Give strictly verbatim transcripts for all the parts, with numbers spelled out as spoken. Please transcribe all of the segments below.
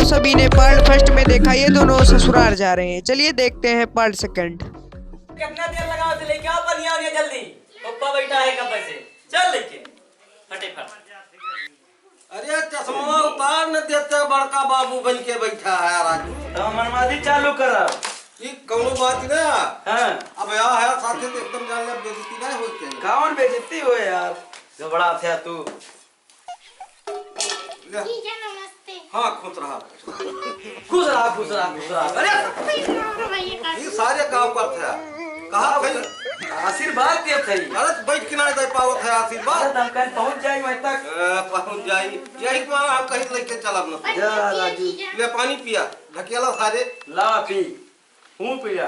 सभी ने पार्ट फर्स्ट में देखा, ये दोनों ससुराल जा रहे हैं। चलिए देखते हैं पार्ट सेकंड। कितना देर लगाओ, चले क्या बनिया हो गया जल्दी। पप्पा बैठा है कब से, चल लेके फटाफट। अरे चश्मा उतार न देते, बड़का बाबू बन के बैठा है राजू। तो मनमादी चालू करा। ई कौनो बात ना। हाँ। अब या है साथे तो एकदम जान ले, बेइज्जती ना होई के। कौन बेइज्जती हो यार, घबरा थे तू। ले। जीजा नमस्ते। हाँ, खुश रहा। खुश रहा, खुश रहा, खुश रहा। अरे, ये सारे काम करत है। कहा भाई? आशीर्वाद देत है। अरे, बैठ के ना दे पावत है आशीर्वाद। अरे, हम कहीं पहुँच जाई वहीं तक। ए, पहुँच जाई। यही तुम्हारा हम कहीं लेके चलब न। जा, राजू। ले, पानी पिया। ढकेला सारे। ला पी। हूँ पिया।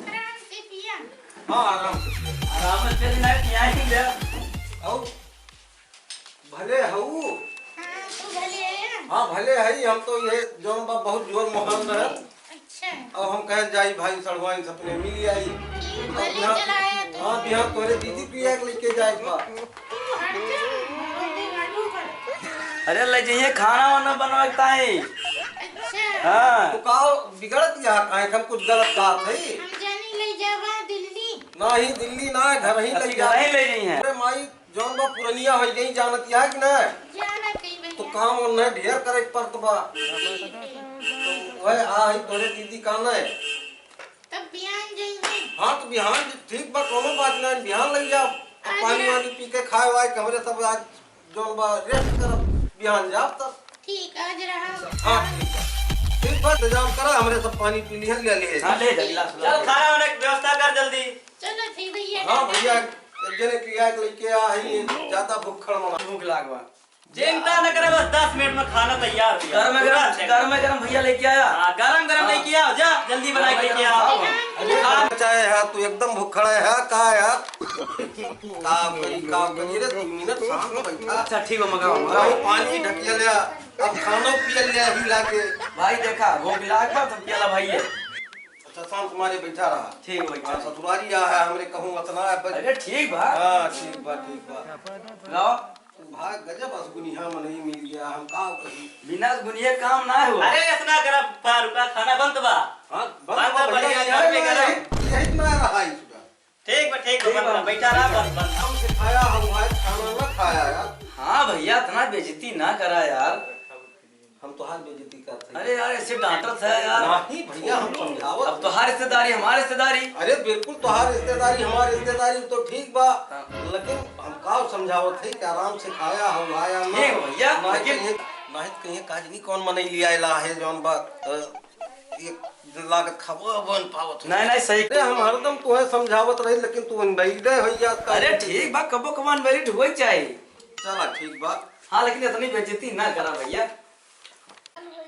आराम से पिया। हाँ, आराम से पिया। आराम से पिया, ना पिया ही ले। और भले हऊ? हाँ, तू भले है? हाँ, भले है। हम तो ये जौन बा बहुत जोर मोहान रहे। अच्छा। अब हम कहे जाई भाई सड़वाइन सपने मिल आई। ठीक, अब भले बिहान, चला आया तू। हाँ, बिहान तोरे दीदी पिया के लेके जाए बा। अरे ले जाइए खाना वाना बनवा के ताई। अच्छा। हाँ। तो का बिगड़त यहाँ काहे, हम कुछ गलत बात है? हम जानी ले जावा दिल्ली। नहीं, दिल्ली ना, घर ही ले जा। घर ही ले जाई हैं। अरे माई, जौन बा पुरनिया हो गई, जानत यहाँ कि ना? जानत ही भैया। तो काम उन्हें ढेर करे के पड़त बा। ठीक है। तो वह आ ही तोरे दीदी का ना है। तब बिहान जाइए। हाँ, तो बिहान ठीक बा, कोनो बात ना, बिहान लग जाओ। अब पानी वानी पी के खाए वाए, हमरे सब आज जौन बा रेस्ट करब, बिहान जाब तब। ठीक, आज रहा। हाँ, ठीक बा। ठीक बा, इंतजाम करा, हमरे सब पानी पी लिहन, ले लिए। हाँ, ले जा, गिलास, चल, गिलास। खाना वाना की व्यवस्था कर जल्दी। चलो, ठीक भैया, हाँ, टाटा। भैया, एक जने की याद लेके आ, ही ज्यादा भूख खड़ मना। भूख लागवा। चिंता न करे, बस दस मिनट में खाना तैयार हो गया। गरम गरम, गरम गरम भैया लेके आया। हाँ, गरम गरम हाँ। लेके आओ, जा, जल्दी बना के लेके आओ। गरम गरम खाओ। अरे, हाँ। चाहे है, तू एकदम भूखड़ा है, का है? का करी, का करी रे, दो मिनट शांत बैठा। अच्छा, ठीक बा, मंगावा, मंगावा। वही पानी ढकिया ले, अब खाना पिया ले, ही लाके। भाई देखा, भूख लाग बा, तो पियाला भाई है। अच्छा, शांत मारे बैठा रहा। ठीक बा, बैठा हाँ, रहा। ससुरारी आ है, हमरे कहूँ अतना है, बस। अरे, ठीक बा। हाँ, ठीक बा, ठीक बा। लाओ। भाई, गजब असगुनिया मनई मिल गया, हम का कही। बिना असगुनिया काम ना हुआ। अरे, इतना गरम पा रुका, खाना बनत बा। हाँ, बनत बनत बा, बा, बढ़िया, बढ़िया, घर में यही, गरम। यही ना रहा इसका। ठीक बा, ठीक बा, ठीक बा। बैठा रहा, बस, बस। हम से खाया, हम भाई खाना ना खाया यार। हाँ भैया, इतना बेइज्जती ना करा यार। हम तोहार बेइज्जती करत हई। अरे यार, ऐसे डांटत है यार। नहीं भैया, हम समझावत अब हई। तोहार रिश्तेदारी, हमार रिश्तेदारी। अरे बिल्कुल, तोहार रिश्तेदारी, हमार रिश्तेदारी तो ठीक बा, हाँ। लेकिन हम का समझावत हई कि आराम से खाया, हवाया ना। ये भैया, नहीं लेकिन कहीं, नहीं कहीं काज नहीं कौन मनई लिया आइला है जौन बा, अ, ये लागत खाबो बन पावत है। नहीं, नहीं, सही। अरे हम हरदम तोहे समझावत रही, लेकिन तू अनबैले हो जात का। अरे ठीक बा, कबो कबो अनबैले होई चाही। चला ठीक बा। हाँ, लेकिन इतनी बेइज्जती ना करा भैया।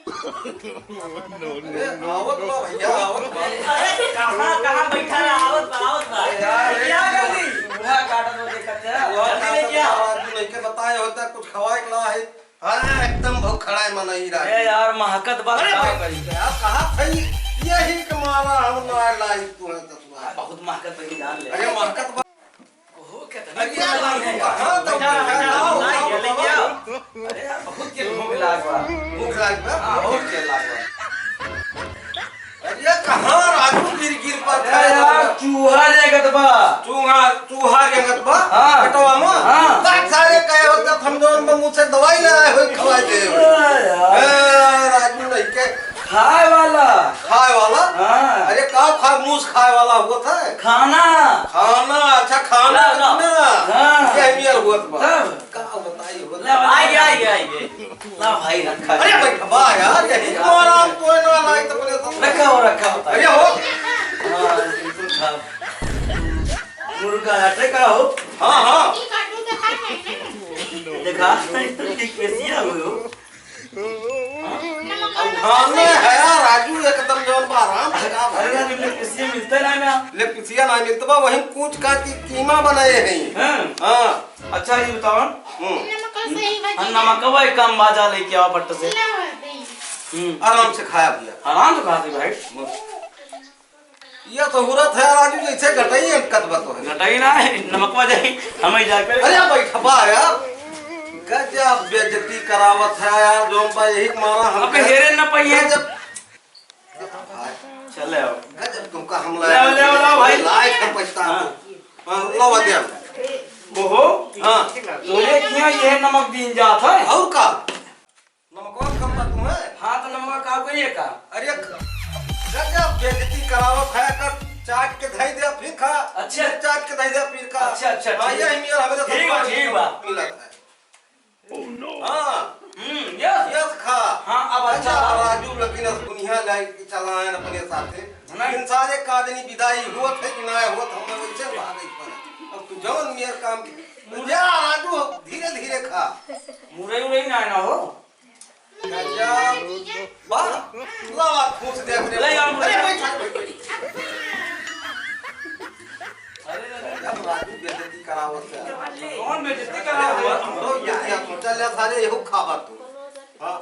अरे, आवत बा भैया, आवत बा। अरे, कहाँ, कहाँ बैठा रहा? आवत बा, आवत बा। यार, क्या जल्दी? बूढ़ा काटत बा, देखत है। बूढ़ा जल्दी लेके आओ। काटत बा, आदमी नहीं के बताए होता, कुछ खवाए के ला है। हाँ, एकदम भूख खड़ा है, मन ही रहा। ए यार, महकत बा, अरे का भाई, करी? क्या कहा था ये? यही के मारा हम ना लाई तू है ससुरा। बहुत महकत बा, जान ले। अरे, महकत बा। ओहो, कितना अरे यार, भूख लाग है। हाँ, तो बैठा रहा, बैठा रहा, आओ, आओ, लेके आओ। आओ। अरे यार, बहुत के भूख लाग बा। भूख लाग बा? हाँ, बहुत के लाग बा। अरे कहाँ राजू गिर गिर पर अरे खड़े यार, हो? चूहा रेंगत बा। चूहा, चूहा रेंगत बा? हाँ। पेटवा में? हाँ। का सारे कहे हो जब हम जौन बा मुँह से दवाई ले आए हो खवाए दे। अरे यार। ए, राजू नहीं के। खाए वाला। खाए वाला? हाँ। अरे का खा, मूस खाए वाला हुआ था? खाना। खाना, अच्छा खाना ना, ना। ना। हाँ। ये हम यार हुआ था। तब? का बताई हो? ले, आ गया, आ गया, आ गया। ला भाई, रखा। अरे भाई, वाह यार, यही तो आराम तो है ना, लाई तो अपने तो। रखा हो, रखा हो। अरे हो। हाँ, बिल्कुल खाओ। मुर्गा हटे का हो? हाँ, हाँ। देखा, ये कैसी है वो? अब खाने है यार, राजू एकदम जौन बा आराम से खा भाई। अरे यार, इनमें किसी मिलते ना ना। ले पिसिया ना मिलत बा, वही कूच काट के कीमा बनाए हैं। हैं? हाँ। अच्छा, ये बताओ। हम्म। नमक सही बा हाँ, जी। नमकवा एक कम बाजा लेके आओ फट से। लावा दे। हम्म। आराम से खाया भैया। आराम से खाते भाई। बस। ये तो हुरत है राजू, जैसे घटाई है, कत बात है। घटाई ना है, नमकवा जाई, हमें जाके। अरे बैठबा यार। अब बेइज्जती करावत है यार, जौन बा यही के मारा हम अबे हेरे न पाइए। गजब। चले आओ। गजब तुमका हम ले आओ, ले आओ, ले आओ भाई। लायक हम पछता हाँ। हाँ, लो बतिया। ओहो। हाँ। तोरे किया ये नमक दीन जात है। और का? नमकवा कम बा तुम्हें? हाँ, तो नमक का करिए का? अरे, गजब बेइज्जती करावत है, कर चाट के धई दे, फिर खा। अच्छा। फिर चाट के धई दे, फिर खा। अच्छा, अच्छा, हाँ, ठीक। ये मियाँ हमें तो ठीक बा, ठीक बा। मिलत है। हाँ। हम्म, यस। यस खा। हाँ, अब अच्छा अच्छा, बा। राजू, लेकिन अस दुनिया लाई के चलाएन अपने साथे। नहीं। इन सारे का जनी विदाई हुआ थे कि ना हुआ थे, हमें वैसे भाग गई पर। अब तू जवन मेर काम की, जा राजू, धीरे धीरे खा। मुरई उरई ना ना हो। गजब। वाह, लावा, खुश देख रे। ले आओ। अरे, बैठ, बैठ, बैठ। अरे, अरे, अब राजू बेइज्जती करावत है। कौन बेइज्जती करावत है? हमरो बेइज्जती, सोचा ले सारे यहू खाबा तू। हाँ।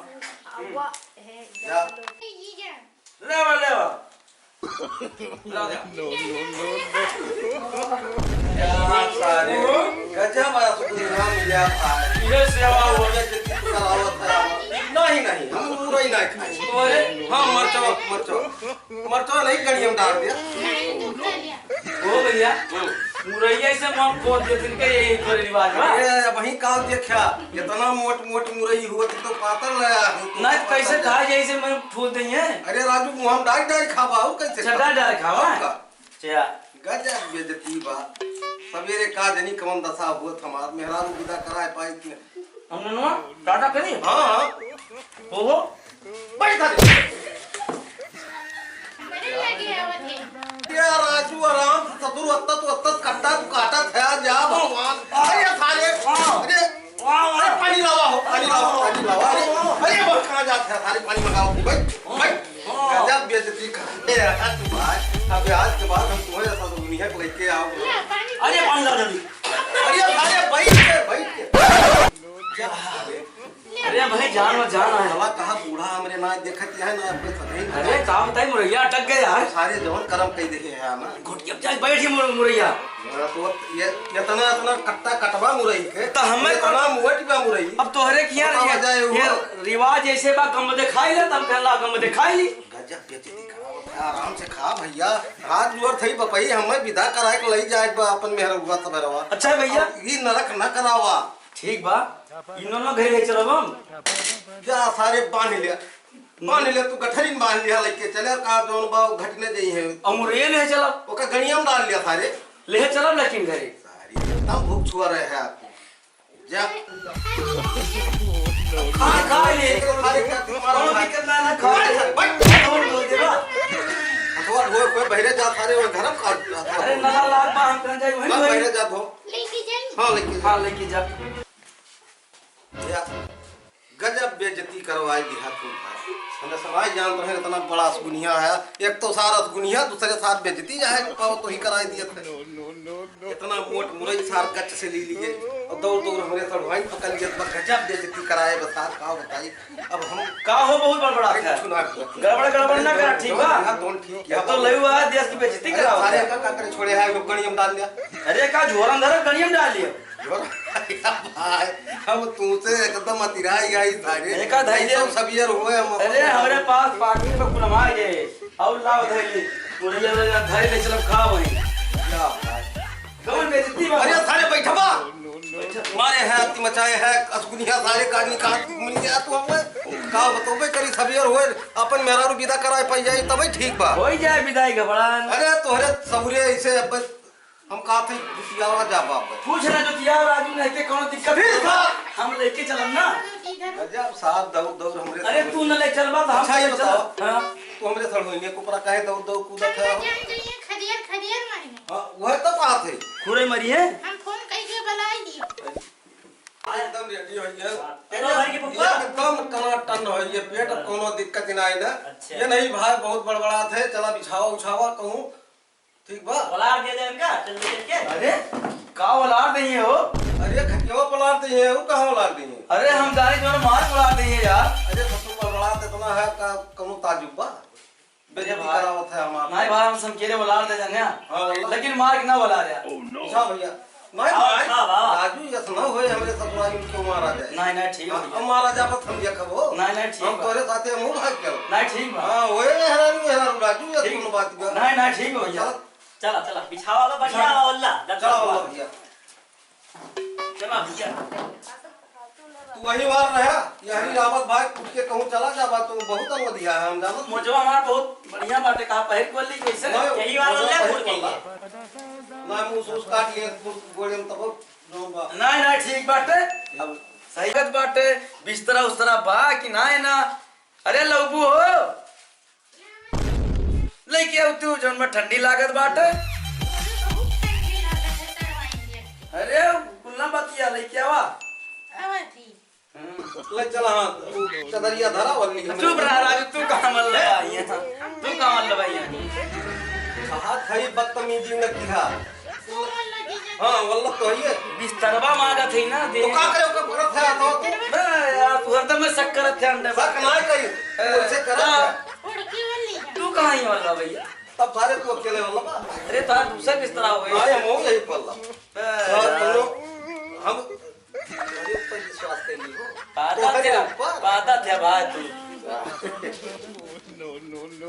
जा। लेवा, लेवा। No, no, no, no। यार, सारे गजब है, सुकून ना मिला था। ये सेवा हो गया, जल्दी करावत है। नहीं, नहीं, हम मुरई ना खाई। अरे, हाँ, मरचो, मरचो। मरचो नहीं, गड़िया में डाल दिया। ओ भैया, हम्म। मुरैया से मन खोद देथिन के यही तोरे रिवाज बा। अरे, वही का देखा, इतना मोट मोट मुरई हुआ तो पातर लाया है। नहीं, तो कैसे खाए, जैसे मैं फूल दइहे। अरे राजू, मुँह में डाल डाल खावा, और कैसे अच्छा, खावा? डाल डाल खावा? और का? अच्छा। गजब बेइज्जती बा। सवेरे का जनी कवन दशा हुआ हमार, मेहरारू विदा कराए पाई कि नहीं? हम ननुआ, टाटा करी? हाँ, हाँ। ओहो। बैठ जा। बड़े लगे आवत है। ये राजू, आराम से ससुर, अत्तत, अत्तत कट्टा तू काटत है, जा भगवान। अरे साले, हाँ। अरे, वाह, वाह। अरे पानी लावा हो, पानी लावा, पानी लावा। अरे, अरे वो कहाँ जात है, साले पानी मंगाओ, बैठ, बैठ। हाँ। गजब बेइज्जती करते हैं तू भाई। अब आज के बाद हम तुम्हें ऐसा दुनिया को लेके आओ। अरे पानी ला जल्दी। अरे साले बैठ के, बैठ के। क्या? अरे भाई, जान में जान आए। साला कहाँ बूढ़ा हमरे ना देखत है ना, अपने सगई। अरे का बताई, मुरैया अटक गए यार। सारे जवन करम कई देखे हैं ना। घुटिया पे जाके बैठ गए मुर-, मुरैया। हाँ, तो ये इतना, इतना कट्टा कटवा मुरई के। तो हमें इतना मोट बा मुरई। अब तोहरे किया बतावा जाए वो। ये रिवाज ऐसे बा, गम दिखाई ले, तब कहला गम दिखाई ली। गजब बेइज्जती करावत है, आराम से खा भैया। हाथ जोर थई बपई, हमें विदा कराए के लई जाए बा अपन मेहररुआ सबेरवा। अच्छा भैया। अब ई नरक न करावा। ठीक बा, इन्होंने घर ले चलब हम। जा सारे बांध लिया, बांध लिया, तू गठरी में बांध लिया, लेके चले का जौन बा घटने जई है। अमरे ले चलब। ओका गड़िया में डाल लिया सारे। ले चलब लेकिन घरे। सारी एकदम भूख छुआ रहे हैं आपको। जा। खा, खा ले। अरे, क्या तुम्हारा कौनो भाई? दिक्कत ना, ना, खा। बैठ, बैठ। कौन बोल देबा? हथवा धोए, कोई बहरे जा, सारे वो घर में खा। अरे, नला लाग बा, हम कहाँ जाए, वहीं बस धोए। बहरे जा, धो। लेके जाई? हाँ, लेके जा। हाँ, लेके जा। या, गजब बेइज्जती करवाई दिहा तू भाई। हमें समाज जानत रहे, इतना बड़ा असगुनिया है। एक तो सार असगुनिया, दूसरे सार बेइज्जती जाहे पाओ तो ही कराई दिया था। इतना मोट मुरई सार गच से ली लिए और दौड़ दौड़ हमरे सड़वाई पकड़ लिए, तो गजब बेइज्जती कराए बस सार, का बताई। अब हम का हो बहुत बड़बड़ा अरे है। कुछ ना। गड़बड़, गड़बड़ ना करा, ठीक बा? हाँ, दोन ठीक है। अब तो लई हुआ है, देश की बेइज्जती अरे कराओ। सारे का, का करे छोड़े है, लोग गड़ी हम डाल दिया। अरे का झोरन धरा, गड़ी हम डाल लिया। भाई, हम तुमसे एकदम अतिराई गई सारे। एका धैर्य। एकदम सबियर हुए हम। अरे, हमरे पास पाकिट में कुलमाए गए। और लाओ धैर्य। मुरैया ले जा, धैर्य ले चलो, खा वहीं। क्या बात। कौन बेइज्जती बा? अरे, सारे बैठबा। मारे हैं, अति मचाए हैं, असगुनिया सारे का निकाल मिल गया तू हमें। का बतोबे करी सबियर हुए, अपन मेहरारू विदा कराए पाई जाए, तबे ठीक बा। होई जाए विदाई घबरान। अरे, तोहरे सबुरे ऐसे अब हम कहा थे जुतियावा जा बाप। पूछ ना जुतियावा राजू, नहीं के कौनो दिक्कत फिर नहीं बा। का? हम लेके चलब ना। गजब साहब दौड़ दौड़ हमरे अरे सामने। तू न ले चलबा तो हम अच्छा, ये ले चलब। बताओ, हाँ। तू हमरे सड़वइने को परा काहे दौड़ दौड़ कूदत है? जान जाइए, खदियर, खदियर मारिए। हाँ, वह तो बात है। खुरे मरिए। हम फोन कइके बुलाई दियो। एकदम रेडी हो गया। चलो भाई के पप्पा। एकदम टनाटन हो ये पेट, हाँ। कौनो दिक्कत ही नहीं ना। अच्छा। ये नहीं भाई, बहुत बड़बड़ात है, चला बिछावा उछावा कहूँ। ठीक बा? बुला दिया जाए इनका, चल चल के। अरे, का बुला दे हो? अरे, खटियावा बुला दे हो, कहाँ बुला दे? अरे, हम जाने जो मार बुला दे यार। अरे, ससुर बुला दे इतना है, का कौनो ताजुब बा? अरे बेइज्जती भाई, करावत है हमार। नहीं भाई, हम समकेरे बुला दे जाने। हाँ, बुला। लेकिन मार के ना बुला रहा। अच्छा भैया, नहीं, आओ, नहीं, खाओ, आओ। राजू, यस ना होए, हमरे ससुरारी में क्यों मारा जाए? नहीं, नहीं, ठीक हाँ, भैया। अब मारा जाबत हम देखब हो। नहीं, नहीं, ठीक हम बा। तोरे साथे हम भाग जाओ। नहीं, ठीक बा। हाँ, ओए मेहरारू, मेहरारू, राजू, यस ठीक। कोनो बात बा। नहीं, नहीं, ठीक बा भैया। चल। चला, चला, बिछावा लो, बढ़िया चल। वाला, चला, चला। वाला भैया। चला भैया। तू वही बार रहा, यही रावत भाई, उठ के कहूँ चला जा, बात तो बहुत अलग दिया है, हम जानत मोजवा हमार बहुत बढ़िया बाटे, कहा पहिर को ली कैसे? नहीं, यही बार मोजवा ले पहिर फूल के वाला। लिए। ना, मुंह सूस काट लिए, कुछ गोड़े में तब जो बा। नहीं, नहीं, ठीक बाटे। अब सही बात बाटे, बिस्तरा उस्तरा बा कि नाय ना? अरे लौबू हो, लेके आऊ तू, जौन में ठंडी लागत बाटे। अरे कुल्ला बतिया लेके आवा। ले चला, हाँ, तू चदरिया धरा, वल्ली हमें चुप रहा राजू, तू कहाँ मल लगा आई है? तू कहाँ मल लगा आई है? कहा था ये बदतमीजी न किहा। हाँ, वल्लभ तो है। बिस्तरवा मांगत है ना, दे। तो का करे, ओकर पकड़त है, तो तू? बे यार, तू हरदम में शक करत है अंडे। शक ना करी, ए, उनसे करत हाँ। है। तू कहाँ ही वाला भैया? तब सारे तू अकेले वाला बा। अरे, तार दूसरा बिस्तरा हो गया। हाँ, हम हो यही पल्ला। बे हाँ, यार। तुम लोग, हम अरे ऊपर विश्वास कर ली हो। पादत तोहरे है, ऊपर। पादत है भाई तू।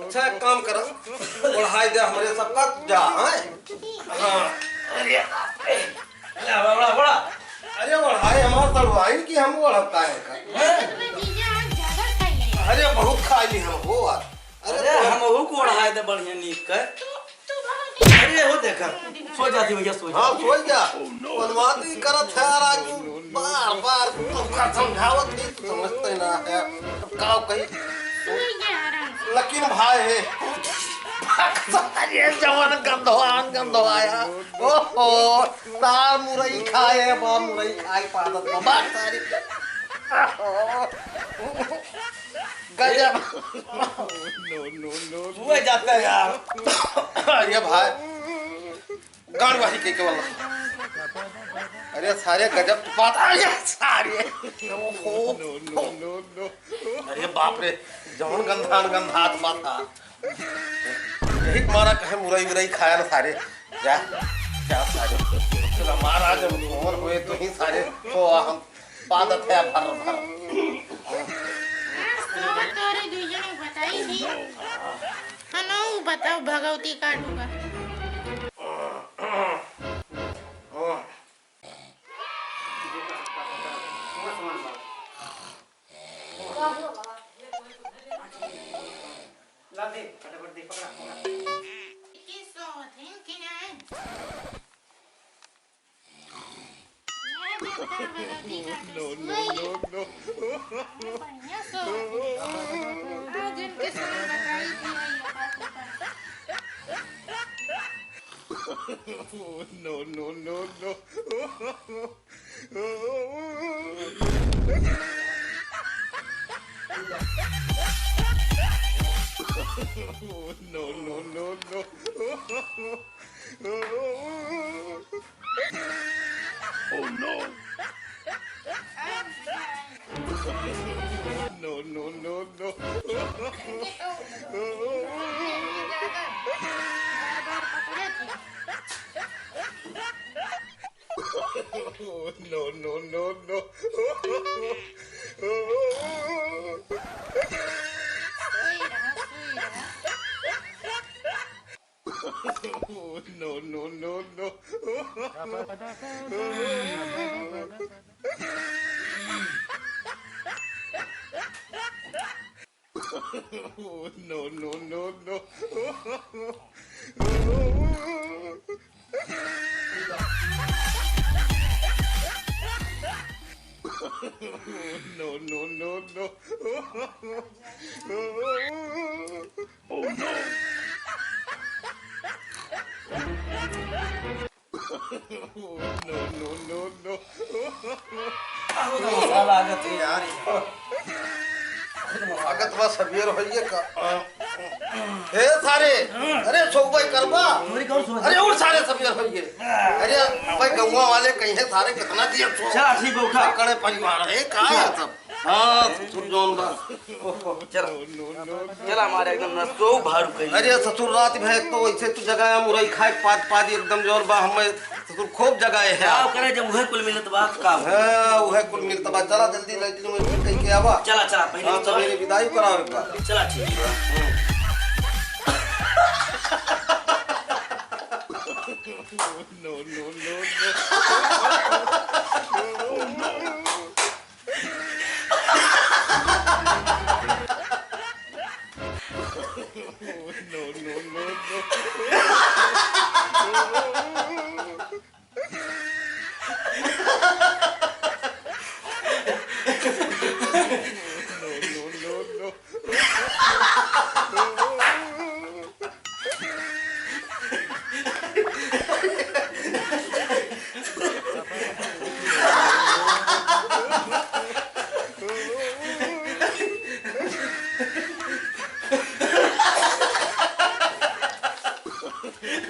अच्छा, एक काम कर, ओढ़ाई दे हमरे सबका, जा, हाँ? हाँ, अरे बाप रे। अरे, बड़ा, बड़ा, बड़ा। अरे, ओढ़ाई हमार तड़वाइन की हम ओढ़ब काहे का? हैं? अरे, बहुत खाई ली हम, हो बात। अरे, अरे, तो हम हूँ को ओढ़ाई दे बढ़िया नीक कर। अरे, हो देखा, सो जाती भैया, सो जा। हाँ, सो जा। बनवाती करत है राजू, बार, बार तुमका समझावत ही, तू समझते ना है। अब का कही? लेकिन भाई है। अरे जवान गंधवान गंधवाया। ओहो, तार मुरई खाए बा, मुरई खाए पादत बा, बात सारी। गजब। हुए जाता है यार। अरे भाई, गांड वाही के केवल। अरे सारे गजब बात, अरे सारे। ओहो। अरे बाप रे, जौन गंधान गंधात बा था। यही मारा कहे मुरई उरई खाया ना सारे। जा, जा सारे। चला महाराज, हम मोहन हुए तो ही सारे तो हम पादत है भर भर। आज तो तोरे दुई जने बताई थी। हनो बताओ भगवती काटूगा। ला दे, फटाफट दे, पकड़ा, पकड़ा। किस सोहथिन की नहीं? No, no, no, no। बढ़िया सो। आज इनके सब बताई थी, ये बात बता। No, no, no, no। No, no, no, no। Oh no! No, no, no, no। No, no, no, no। No, no, no, no। No, no, no, no। No, no, no, no। Oh no! No, no, no, no। बहुत मजा लागत है यार। बहुत मजा लागत बा, सबेर होइए का। ए सारे, हाँ। अरे सोगबाई करबा। चोरी कौन सोच? अरे उठ सारे, सब यार होइए। अरे भाई, गौवा वाले कहीं है सारे, कितना दिया सो। चला ठीक बा, उठा। कड़े परिवार है, का है सब? हाँ, ससुर जौन बा। चला। चला, हमारे एकदम ना सो भारू कहीं। अरे ससुर, रात भर तो ऐसे तू जगाया, मुरई खाए, पाद पाद एकदम जौन बा, हमें ससुर खूब जगाए है। का करे, जब उहे कुल मिलत बा, तो का हो? हाँ, उहे कुल मिलत बा। चला जल्दी लैट्रिन में कहीं के आवा। चला, चला, पहले हाँ, तो सवेरे विदाई करावे बा। चला, ठीक बा।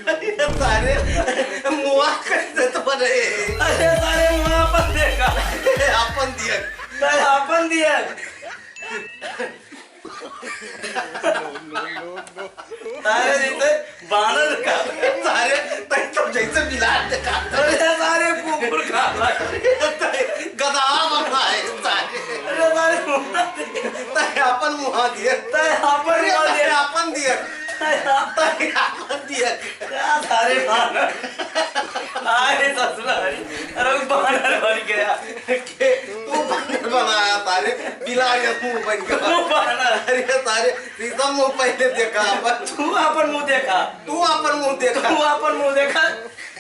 अरे सारे, मुआ कैसे तो बने? अरे सारे, मुआ अपन देखा। अपन दिया। तै अपन दिया। सारे जैसे बानर का, सारे तै तो जैसे बिलार देखा। अरे सारे कुकुर का। तै गधा बना है सारे। अरे सारे मुआ दे। तै अपन मुआ दिया। तै अपन अरे मुआ तै दिया। अपन दिया। तै आप- तै अपन दिया। का सारे बानर? आए ससुरारी, अरे वो बानर बन गया। के तू बानर बनाया सारे, बिलार का मुंह बन गया। वो बानर। अरे सारे, शीशम मुंह पहले देखा अपन। तू अपन मुंह देखा। तू अपन मुंह देखा। तू अपन मुंह देखा।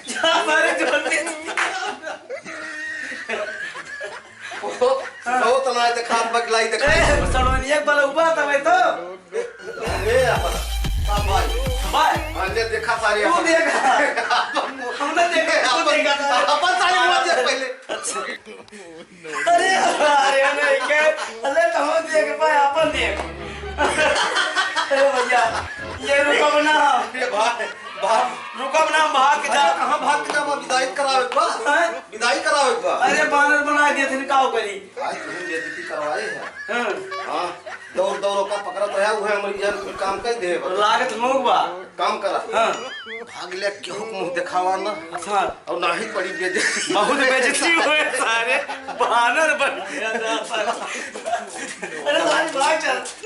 जा सारे जल्दी। ओ, बहुत ना देखा, बगलाई देखा। ए, सड़वनिया बलौबा तबे तो। ए, अपन, अपन। भाई। हमने देखा सारे तू अपन। देखा। अपन मुंह। हमने देखा, तू अपन, देखा था। अपन सारे मुंह देख पहले। अच्छा। अरे, अरे, नहीं के, अरे, तो हम देख पाए, अपन देख। अरे भैया, ये रुकब ना। अरे भाई, भाग। रुकब ना, हम भाग के जा। अरे, कहाँ भाग के जाबा? विदाई करावे बा। हैं? विदाई करावे बा। अरे, बानर बना दिए थे, का करी? आज तुम बेइज्जती करवाए हैं। हाँ। हाँ, दौड़ दौड़ का पकड़त रहा, वो है हमारी जान, कोई काम कर दे बा। लागत लोग बा। काम करा। हाँ। भाग ले, केहू के मुंह देखावा ना। अच्छा। और ना ही बड़ी बेइज्जती। बहुत बेइज्जती हुए सारे, बानर बन गया था सारा। अरे भाई, भाग चल।